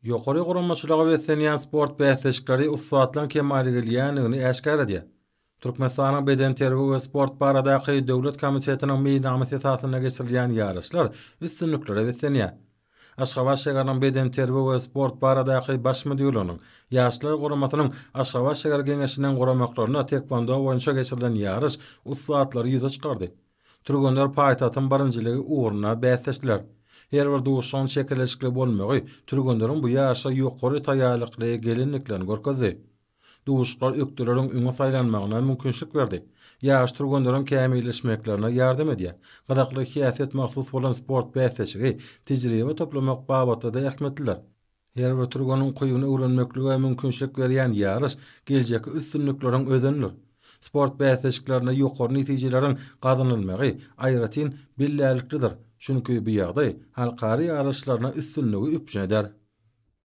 Ýokary guramaçylyga beslenýän sport bäsleşikleri ussatlaryň kemala gelýändigini äşgär edýär. Türkmenistanyň Bedenterbiýe we sport baradaky döwlet komitetiniň meýilnamasy esasynda geçirilýän ýaryşlar üstünliklere beslenýär. Aşgabat şägeriniň Bedenterbiýe we sport baradaky baş müdirliginiň, Ýaşlar guramasynyň Aşgabat şäher Geňeşiniň guramaklarynda taekwondo boýunça geçirilen ýaryş ussatlary ýüze çykardy. Türgenler paýtagtyň birinjiligi ugrunda bäsleşdiler. Her bir duşuşygyň çekeleşikli bolmagy türgenleriň bu ýaryşa ýokary taýýarlykly gelendiklerini görkezdi. Duşuşyklar ökdeleriň öňe saýlanmagyna mümkinçilik berdi. Ýaş türgenleriň kämilleşmeklerine ýardam edýär. Gyzykly häsiýet mahsus bolan sport bäsleşigi tejribe toplamak babatda-da ähmiýetlidir. Her bir türgeniň ukybyny öwrenmeklige mümkinçilik berýän ýaryş geljekki üstünlikleriň özenidir. Sport bäsleşiklerinde ýokary netijeleriň gazanylmagy aýratyn bellärliklidir, çünki bu ýagdaý halkara ýaryşlarynda üstünligi üpjün eder.